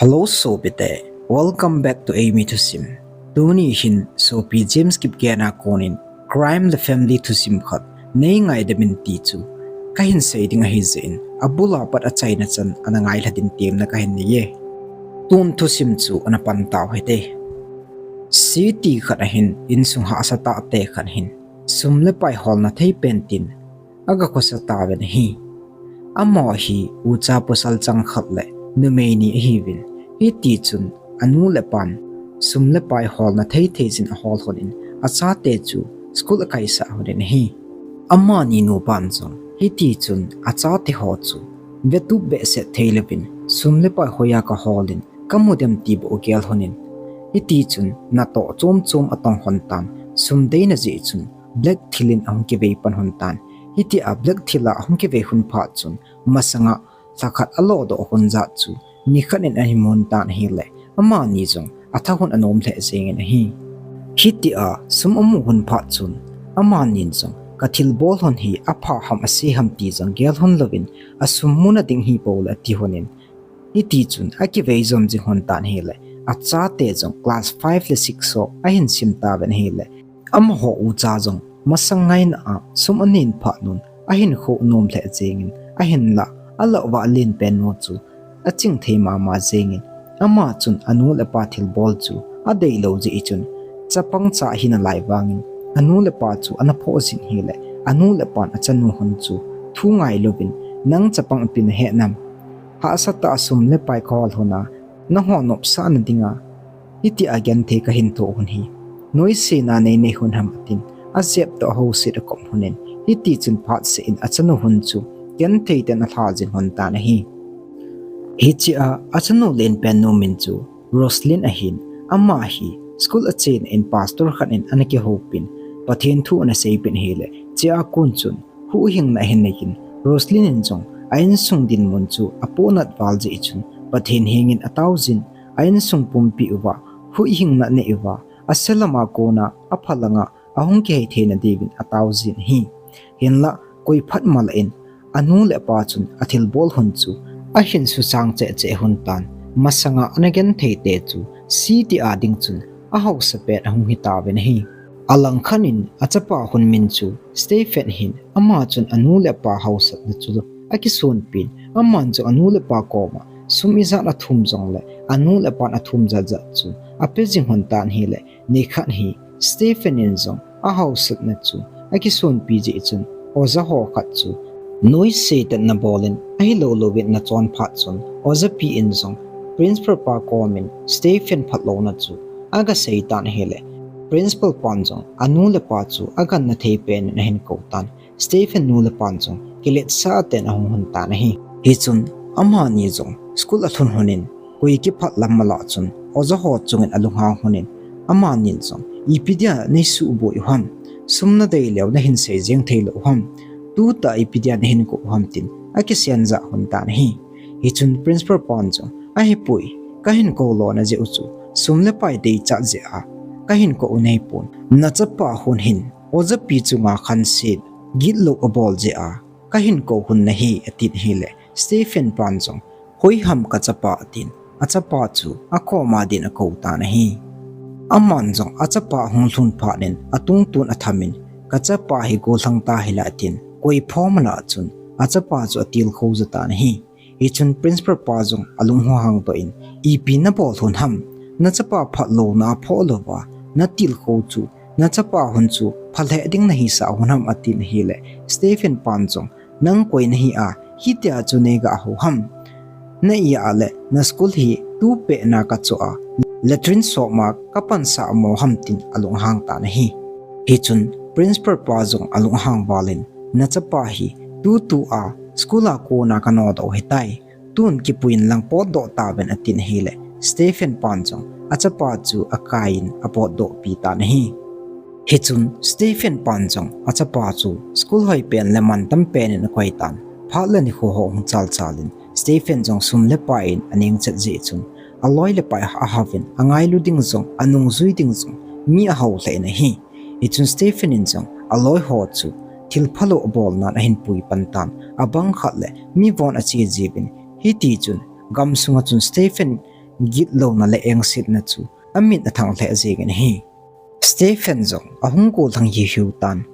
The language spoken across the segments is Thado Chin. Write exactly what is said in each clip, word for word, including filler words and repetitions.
Hello sopite, welcome back to Eimi Thusim. Tuni hin sopi James Kipgen a konin crime le family thusim khat nei ngaidamin ti chu kahin sei ding ahi jeh in, abul a pat achaina chan ana ngailha din temna kahin nei e. Tun thusim chu ana pan tau hite. City khat ahin, insung hahsa tahte khat hin sum le pai holna thei pen tin aga khosa tauvin ahi. Amaho hi ucha pasal chang khat le numei ni ahiuvin, hitichun anu le apan sum le pai holna thei thei jin ahol lhonin, achate chu school akaisah lhonin ahi. Amani nupan jong hitichun achate ho chu vetup behseh thei louvin, sum le pai hoiya kaholin, kamu dem ti bou agel lhonin, hitichun natoh chom chom atong lhon tan, sum deina jeh chun black thil in ahung kivei pan lhon tan. Hitia black thil a ahung kivei lhon phat chun, masanga lhakhat alodoh lhon jat chu nikhat in ahin mu lhon tan ahile, amani jong atha lhon anom lheh jengin ahi. Hitia sum amu lhon phat chun, amanin jong kathilbol lhon hi apha ham ase ham ti jong gel lhon louvin, asum muna ding hi poule ati lhonin, hitichun akivei jom jing lhon tan ahile, achate jong class five le six ho ahin sim tauvin ahile, amaho ucha jong masang ngaina a sum anen phat un ahin kho nom lheh jengin, ahinla alah uva alen pen nu chu aching thei mama jengin, ama chun anu le apa thilbol chu adeilou jeh chun, chapang cha ahi nalai vangin anu le apa chu ana phoh jin ahile, anu le apan achanu lhon chu thu ngailouvin, nang chapang ipi nahet nam? Hahsa tah a sum le pai kahol lhon a, nangho nopsahna dinga hitia genthei kahin thoh lhon hi, noisena nei nei lhon ham atin, ajep toh ahouset akop lhonin, hitichun phatseh in achanu lhon chu genthei tah in alha jin lhon tan ahi. Hichea achanu len pen nu min chu Roslyn ahin, ama hi school achen in pastor khat in ana kihoupin, Pathen thu ana seipin ahile, chea kon chun huhhingna ahin neiyin, Roslyn in jong a insung dinmun chu apohnat val jeh chun Pathen hengin ataojin, a insung pumpi uva huhhingna anei uva, ase lama kona apha langa ahung kihei theina diuvin ataojin ahi. Hinla koi phat malah in anu le apa chun athilbol lhon chu ahin suchang cheh cheh lhon tan, masanga ana genthei te chu city a ding chun ahaosa pen ahung hitauvin ahi. Alangkhat in achapa lhon min chu Stephen ahin, ama chun anu le apa haosatna chu akisonpin, aman jong anu le apa koma sum ijat athum jongle anu le apan athum jat jat chu ape jing lhon tan ahile, nikhat hi Stephen in jong ahaosatna chu akisonpi jeh chun, oja ho khat chu noise tah in ana bolin, ahilou louvin ana chon phat chun, ojapi in jong principal pa komin Stephen phatlouna chu aga sei tan ahile, principal pan jong anu le apa chu agangna thei pen in ahin kou tan. Stephen nu le apan jong kiletsah tah in ahung lhon tan ahi. Hichun amani jong school alhun lhonin, koi kiphat lam malah chun oja ho chungin alunghang lhonin, amanin jong, ipi dia neisuboi u ham? Sum nadei leu nahin sei jeng thei lou u ham? Tutah ipi dia nahin kou u ham? tin akisen jah lhon tan ahi. Hichun principal pan jong, ahipoi, kahin kou lona jeh u chu sum le pai deichat jeh a kahin kou u ahipon, nachapa lhon hin ojapi chunga khanset, gitlou abol jeh a kahin kou lhon ahi, atin ahile, Stephen pan jong, hoiham kachapa, atin achapa chu akoma din akou tan ahi. Aman jong achapa ahung lhun phat in atungtun athamin, kachapa hi gollhang tahile, atin koi phom alah chun achapa chu atilkhou jo tan ahi. Hichun principal pa jong alung ahang doh in, ipi nabol lhon ham? Nachapa phatlouna aphoh louva natilkhou chu, nachapa lhon chu phalheh ding nahisah lhon ham? atin ahile, Stephen pan jong, nang koi nahi a hitia chu neiga hou ham? Na-i a le na school hi tupehna kachoh a, latrine soma kapansah mo ham? tin alung ahang tan ahi. Hichun principal pa jong alung ahang valin, nachapa hi tutua school a kona kanodoh u ahitai, tun kipuiyin lang potdoh tauvin, atin ahile, Stephen pan jong achapa chu akaiyin apotdohpi tan ahi. Hichun Stephen pan jong achapa chu school hoipen le mantam pen in akoi tan, phat le nikho ho hung chalchal in, Stephen jong sum le pai in anengchet jeh chun, aloi le pai ahauvin, angailu ding jong, anungjui ding jong mi ahao lheh in ahi. Hichun Stephen in jong aloi ho chu thilphalou abolnan ahin pui pan tan, abang khat le mi von ache jiuvin, hitichun gamsunga chun Stephen gitlouna le engsetna chu amin athang lheh jengin ahi. Stephen jong ahung gollhang hiuhiu tan.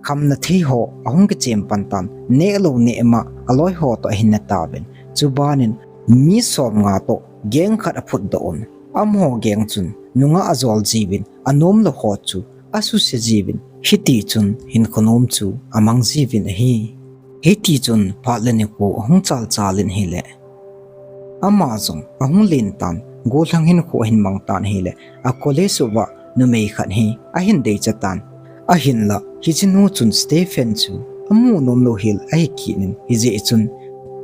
Khamna thei ho ahung kichem pan tan, neh lou neh ma aloi ho toh ahin na tauvin. Chubanin mi som nga toh gang khat aphutdoh un. Amaho gang chun nungah ajol jiuvin, anomlou ho chu asuse jiuvin, hitichun hinkho nom chu amang jiuvin ahi. Hitichun phat le nikho ahung chalchalin ahile, ama jong ahung len tan, gollhang hinkho ahin mang tan ahile, a college uva numei khat hi ahin deicha tan. Ahinla hiche nu chun Stephen chu amu nomlou hel ahi kit in, hijeh chun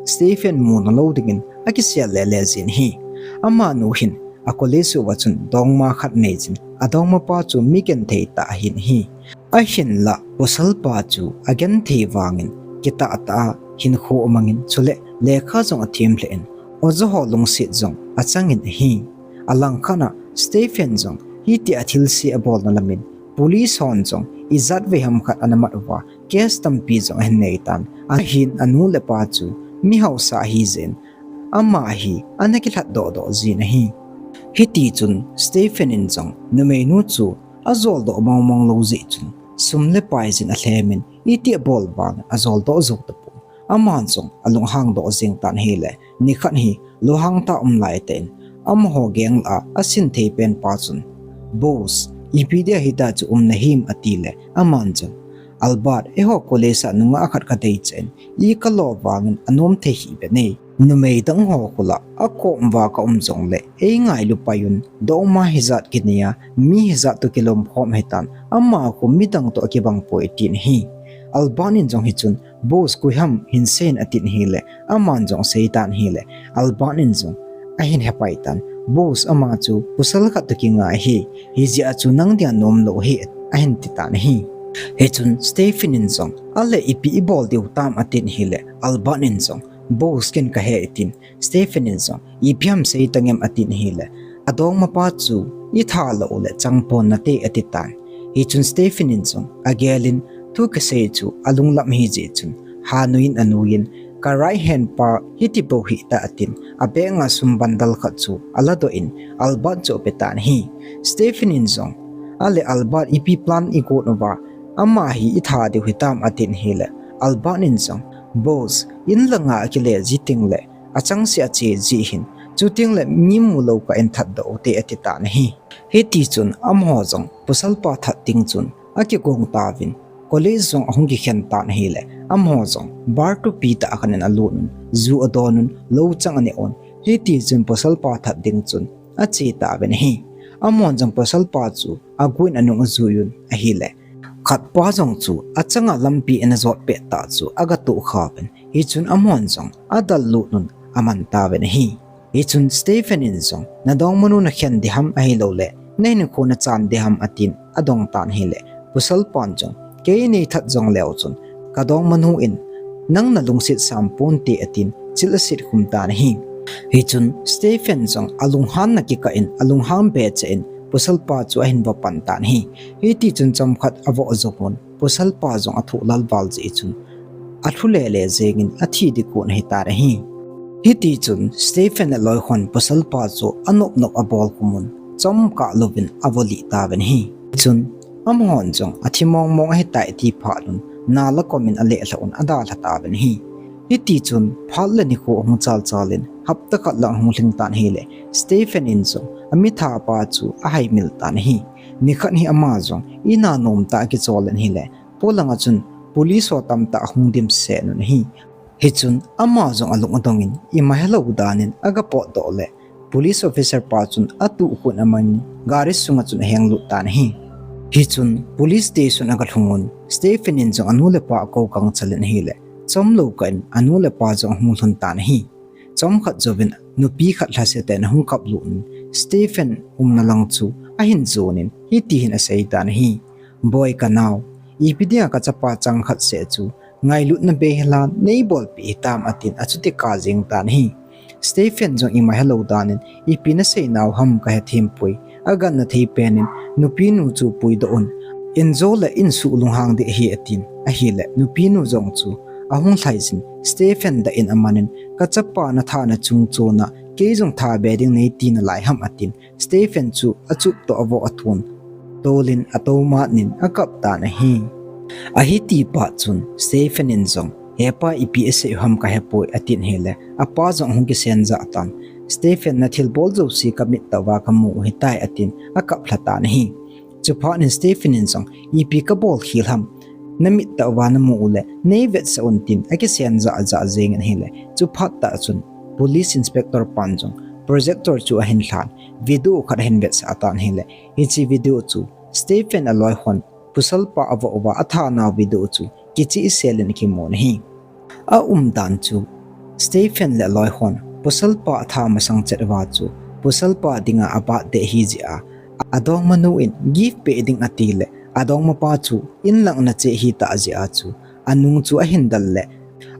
Stephen muna lou dingin akisel lele jin ahi. Amanu hin a college uva chun dongma khat nei jin, adongmapa chu mi genthei tah ahin ahi. Ahinla pasalpa chu agenthei vangin kitahtah a hinkho amangin, chule lekha jong athem lheh in, oja ho lungset jong achangin ahi. Alangkhat a Stephen jong hitia thilse abolna lamin police hon jong ijat vei ham khat ana mat uva, case tampi jong ahin nei tan. Ahin anu le apa chu mi hausa ahijeh in, ama hi ana kilhatdoh doh jin ahi. Hitichun Stephen in jong numeinu chu ajoldoh mongmong lou jeh chun sum le pai jin alhemin, iti abol vangin ajoldoh jou tapon. Aman jong alunghang doh jeng tan ahile, nikhat hi lunghang tah a um laitah in amaho gang lah a asin thei penpa chun, Boss, ipi dia hitia chu um nahim, atile, aman jong, Albert, eiho college a nungah khat kadeicha in, i kalo vangin anom thei hih bep e. Numei dang ho kholah akom uva kaum jongle eingailu pai un, dongma hijat kinei a, mi hijat toh kilom khom ahitan, ama khu midang toh akibang poi, atin ahi. Albert in jong hichun, Boss, koi ham hinsei in, atin ahile, aman jong asei tan ahile, Albert in jong ahin hepai tan, Boss, ama chu pasal khat toh kingai ahi, hijeh a chu nang dia nomlou ahi, ahin ti tan ahi. Hichun Stephen in jong, ale ipi ibol diu tam, atin ahile, Albert in jong, Boss, ken kahe, atin. Stephen in jong, ipi ham sei tangem, atin ahile, adongmapa chu itha lou le chang pon nate, ati tan. Hichun Stephen in jong agelin, thu kisei chu alunglam ahijeh chun, ha nuiyin anuiyin, ka right hand pa hiti bou hita, atin, a bag a sum bundle khat chu aladoh in Albert chu ape tan ahi. Stephen in jong, ale Albert, ipi plan igot uva, ama hi itha diu hitam, atin ahile, Albert in jong, Boss, in langa akile ji tengle achangseh a ache ji ahin, chutengle mi mulou kah in thatdoh ute, ati tan ahi. Hitichun amaho jong pasalpa that ding chun akigong tauvin, college jong ahung kikhen tan ahile, amaho jong bar thupi tah khat in alut un, ju adon un, lou chang aneh un, hitichun pasalpa that ding chun ache tauvin ahi. Amahon jong pasalpa chu aguh in anung ajui un ahile, khatpa jong chu achanga lampi in ajot pet tah chu agatoh khauvin, hichun amahon jong adallut un aman tauvin ahi. Hichun Stephen in jong, nadongmanu nakhen diham ahiloule nahinkho nachan diham, atin adong tan ahile, pasalpan jong, kei neithat jongleu chun kadongmanu in nang nalungset sam ponte, atin chil aset khum tan ahi. Hichun Stephen jong alunghanna kikah in, alunghang behseh in pasalpa chu ahin voh pan tan ahi. Hitichun chomkhat avoh jouvun, pasalpa jong athoh lalval jeh chun athu lele jengin athi ding kon ahitan ahi. Hitichun Stephen le aloikhon pasalpa chu anopnop abol khum un, chomkah louvin avoh lih tauvin ahi. Chun amahon jong athi mongmong ahitai ati phat un, nal akomin alehlhah un adalha tauvin ahi. Hitichun phat le nikho ahung chalchalin, hapta khat lang ahung lhing tan ahile, Stephen in jong amithapa chu ahaimil tan ahi. Nikhat hi ama jong ina nomtah a akicholin ahile, polanga chun police ho tamtah ahung dimset un ahi. Hichun ama jong alung adongin, ima helou danin agapotdoh le, police officer pa chun atuhkhun amangin gari sunga chun ahenglut tan ahi. Hichun police station agalhungun, Stephen in jong anu le apa akou gangchalin ahile, chomlou kah in anu le apa jong ahung lhun tan ahi. Chomkhat jouvin nupi khat lhasetah in ahung kaplut un, Stephen umna lang chu ahin jonin hitihin aseitan ahi, Boi kanao, ipi dinga kachapa changkhat seh chu ngailutna beihela neibolpeh hitam, atin achuti kap jeng tan ahi. Stephen jong ima helou danin, ipi naseinau ham kahethem poi, aganna thei penin nupinu chu puidoh un, injo le insuh lunghang ding ahi, atin ahile, nupinu jong chu ahung lhaijin Stephen dah in amanin, kachapa nathana chungchona Kei jong tha be ding nei tina lai ham atin, Stephen chu achup toh avoh athun tolin atomat nin akap tan ahi. Ahi ti phat chun Stephen in jong, "He pa, ipi asei u ham kahepoi," atin ahile, apa jong ahung kisen jah tan. "Stephen, nathilbol jouse kamit tah uva kamu u ahitai," atin akap lha tan ahi. Chuphat in Stephen in jong, "Ipi kabol khel ham? Namit tah uva namu u le, neivetsah un," tin akisen jah jah jengin ahile. Chuphat tah chun Police Inspector pan jong projector chu ahin lhan, video khat ahin vetsah tan ahile. Hiche video chu Stephen aloi hon pasal pa avoh uva atha nau video chu kichehsel in akimun ahi. Aumdan chu Stephen le aloi hon pasal pa atha masang chet uva chu pasal pa dinga abirthday ahi jeh a, adongmanu in gift pe ding ati le, adongmapa chu inlang ana che ahitah jeh a chu anung chu ahin del le,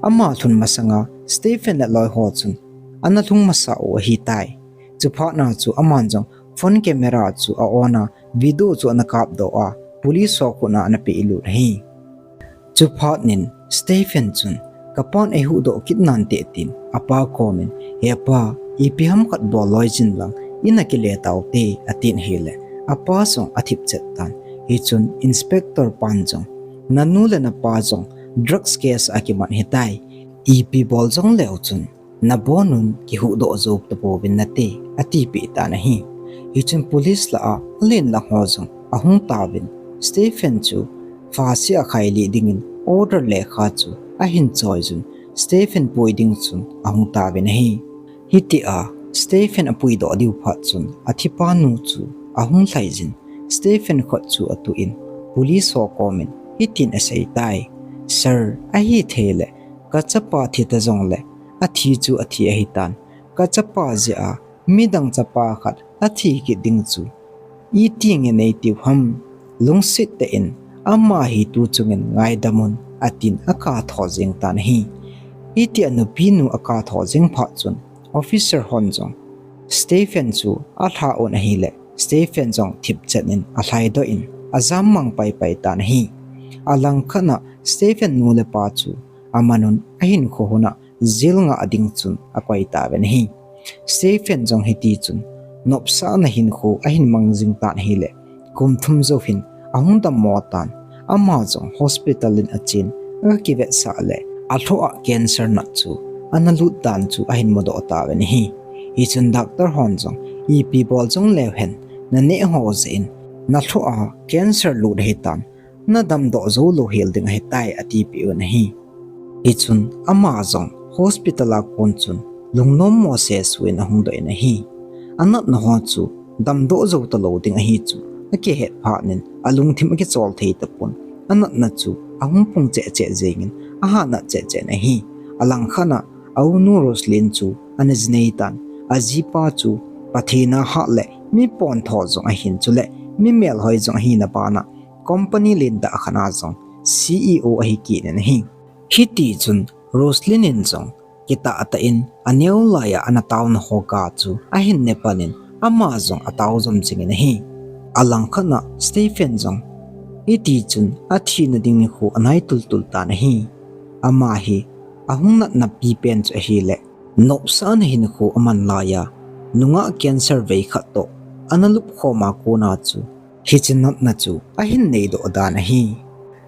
ama lhun masanga Stephen le aloi ho chun ana lhung masa u ahitai. Chuphat na chu aman jong phone camera chu a-on a, video chu ana kapdoh a, police ho khut a ana peh lut ahi. Chuphat in Stephen chun, "Kapan eihuhdoh kit nante," tin apa komin, "He pa, ipi ham khat bol loi jin lang, in a kile taute," atin ahile, apa jong athip chet tan. Hichun Inspector pan jong, "Nanu le napa jong drugs case a kiman ahitai. Ipi bol jong leu chun nabonun kihuhdoh jou tapouvin nate," atipeh tan ahi. Hichun police lah a alen lang ho jong ahung tauvin, Stephen chu phatseh a khailih dingin order lekha chu ahin choiyun, Stephen pui ding chun ahung tauvin ahi. Hitia Stephen apuidoh diu phat chun athipanu chu ahung lhaijin, Stephen khut chu atuh in police ho komin hitin aseitai, "Sir, ahithei le kachapa thi ta jongle, athi chu athi ahitan. Kachapa jeh a midang chapa khat athi kit ding chu iti nge neitiu ham? Lungset tah in ama hi tu chungin ngaidamun," atin akap tho jeng tan ahi. Hitia nupinu akap tho jeng phat chun officer hon jong Stephen chu alha un ahile, Stephen jong thip chet in alhaidoh in ajam mang paipai tan ahi. Alangkhat a Stephen nu le pa chu amanun ahinkho hon a jail ngah ding chun akoi tauvin ahi. Stephen jong hiti chun nopsahna hinkho ahin mang jing tan ahile, kum thum jou hin ahung dammo tan, ama jong hospital in achen, akivetsah le alhoh a cancer nat chu ana lut dan chu ahin mudoh tauvin ahi. Hichun doctor hon jong, "Ipi bol jong leu hen, naneh ho jeh in nalhoh a cancer lut ahitan, nadamdoh jou lou hel ding ahitai," atipeh un ahi. Hichun ama jong hospital a kon chun lungnom mo sesuh in ahung doh in ahi. Anatna ho chu damdoh jou talou ding ahi chu akihet phat in alungthim akichol thei tapon, anatna chu ahung pung cheh cheh jengin ahat nat cheh cheh in ahi. Alangkhat a aunu Roslyn chu ana jinei tan, ajipa chu Pathen a hat le mi pontho jong ahin, chule mi melhoi jong ahina bana company lentah khat a jong C E O ahi kit in ahi. Hiti chun Roslyn in jong kitah tah in aneo laiya ana taona ho ga chu ahin ne pan in ama jong atao jom jing in ahi. Alangkhat a Stephen jong hiti chun athina ding nikho anai tultul tan ahi. Ama hi ahung natna pipen chu ahile, nopsahna hinkho aman laiya, nungah cancer vei khat toh ana lupkhom a kona chu hiche natna chu ahin neidoh dan ahi.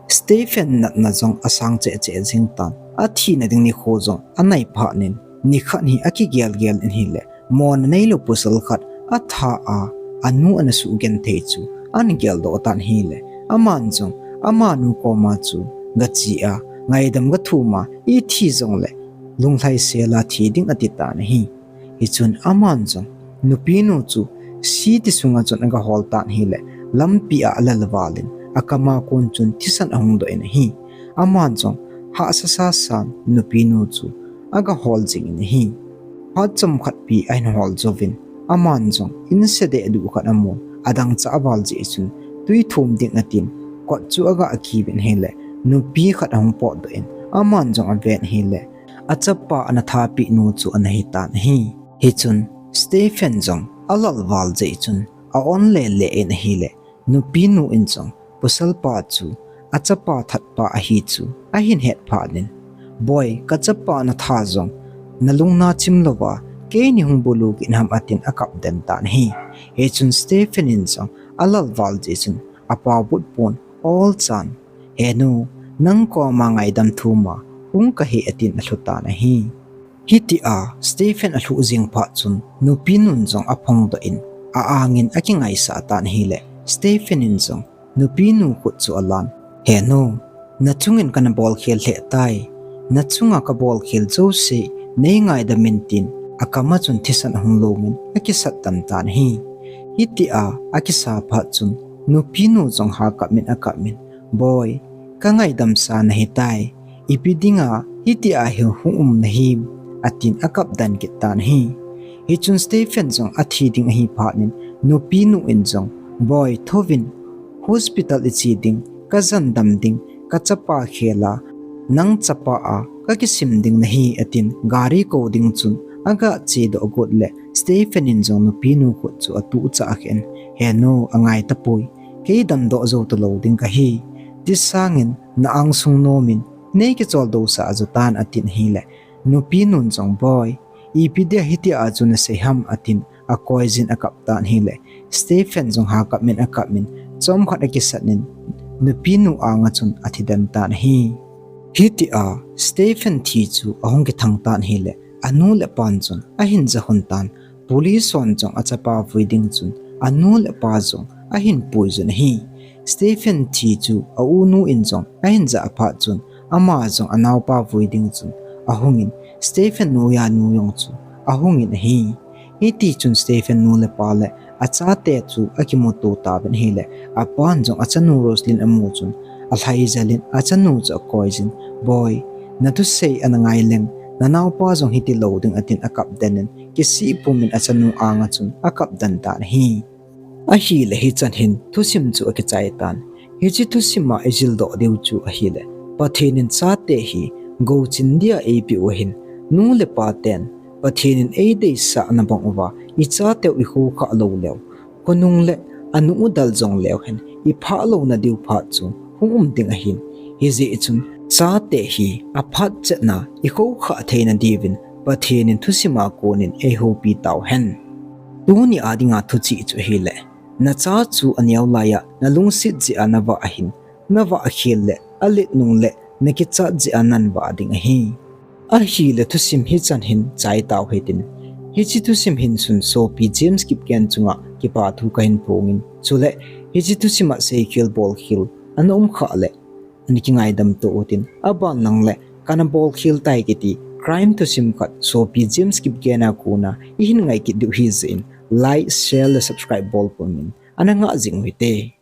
Stephen natna jong asang cheh cheh jing tan, athina ding nikho jong anai phat in, nikhat hi akigel gel in ahile, mona neilou pasal khat atha a, anu ana sugenthei chu ana geldoh tan ahile, aman jong amanu koma chu gache a, ngaidam gathum a, ithi jongle lunglhaisel a thi ding ati tan ahi. Hichun aman jong nupinu chu city sunga chun agahol tan ahile, lampi a alel val in akam a kon chun thisan ahung doh in ahi. Aman jong hahsa sasan nupinu chu agahol jing in ahi. Phat chomkhat pi ahin hol jouvin, aman jong inse dehduh khat amun, adangchah aval jeh chun twi thum ding atin, kot chu aga kiu vin ahile, nupi khat ahung potdoh in, aman jong aven ahile, achapa ana thapeh nu chu ana hitan ahi. Hichun Stephen jong alal val jeh chun a-on lele in ahile, nupinu in jong pasalpa chu achapa thatpa ahi chu ahin het phat in, "Boi, kachapa natha jong nalung nachim louva keini hung bulu kit ham atin akap den tan ahi. Hichun Stephen in jong alal val jeh chun apao but pon ol chan, "He nu, nang koma ngaidam thum a hung kahi," atin alhu tan ahi. Hitia Stephen alhu jing phat chun nupi nun jong aphongdoh in a-angin akingaisah tan ahile Stephen in jong nupi nu khut chu alan, "He nu, nachungin kana bolkhel lheh tai. Nachunga kabolkhel jouse nei ngaidam in," tin akam a chun thisan ahung longin akisat tan tan ahi. Hitia akisa phat chun nupi nu jong hakap in akap in, "Boi, kangaidam sa nahi tai. Ipi dinga hitia hi hung um nahim," atin akap den kit tan ahi. Hichun Stephen jong athi ding ahi phat in nupi nu in jong, "Boi, thouvin, hospital iche ding, kajan dam ding, kachapa khel a, nang chapa a kakisim ding nahi," atin gari kou ding chun aga chedoh got le Stephen in jong nupi nu khut chu atuh chah khen, "He nu, angai tapoi, kei damdoh jou talou ding kahi. Ti sangin na angsung nom in nei kichol doh sah jo tan," atin ahile nupi nun jong, "Boi, ipi dia hitia chu nasei ham," atin akoi jin akap tan ahile Stephen jong hakap in akap in chomkhat akisat in nupi nu anga chun athi den tan ahi. Hitia Stephen thi chu ahung kithang tan ahile anu le apan chun ahin ja hon tan, police hon jong achapa vui ding chun anu le apa jong ahin pui jun ahi. Stephen thi chu aunu in jong ahin ja phat chun ama jong anaopa vui ding chun ahungin Stephen noiya nu jong chu ahungin ahi. Hiti chun Stephen nu le pa le achate chu akimuto tauvin ahile apan jong achanu Roslyn amu chun alhai jel in achanu chu akoi jin, "Boi, nathusei ana ngai leng nanaopa jong hiti lou ding," atin akap den in kisih pum in achanu anga chun akap den tan ahi. Ahile hichan hin thusim chu akichai tan. Hiche thusim a ijil doh diu chu ahile Pathen in chate hi gouchin dia eipeh u ahin, nu le pa ten Pathen in eideisah na bang uva ichateu ikhokhah lou leu, khonung le anu u dal jong leu hen iphah louna diu phat chu hung um ding ahin. Hijeh chun chate hi aphat chetna ikhokhah theina diuvin Pathen in thusim a konin eihoupi tauhen. Tuni a dinga thuchih chu ahile, nacha chu aneo laiya nalungset jeh a navah ahin, navah khel le alet nung le nakichat jeh a nanvah ding ahi. Ahile thusim hichan hin chai tau hitin. Hiche thusim hin chun sopi James Kipgen chunga kipa thu kahin phongin, chule hiche thusim a seikhel bolkhel ana um khah le ana kingaidam to utin, aban lang le kana bolkhel tai kiti crime thusim khat sopi James Kipgen a kona ihin ngai kit diu hijeh in like, share le subscribe bol pum in ana ngah jing u hite.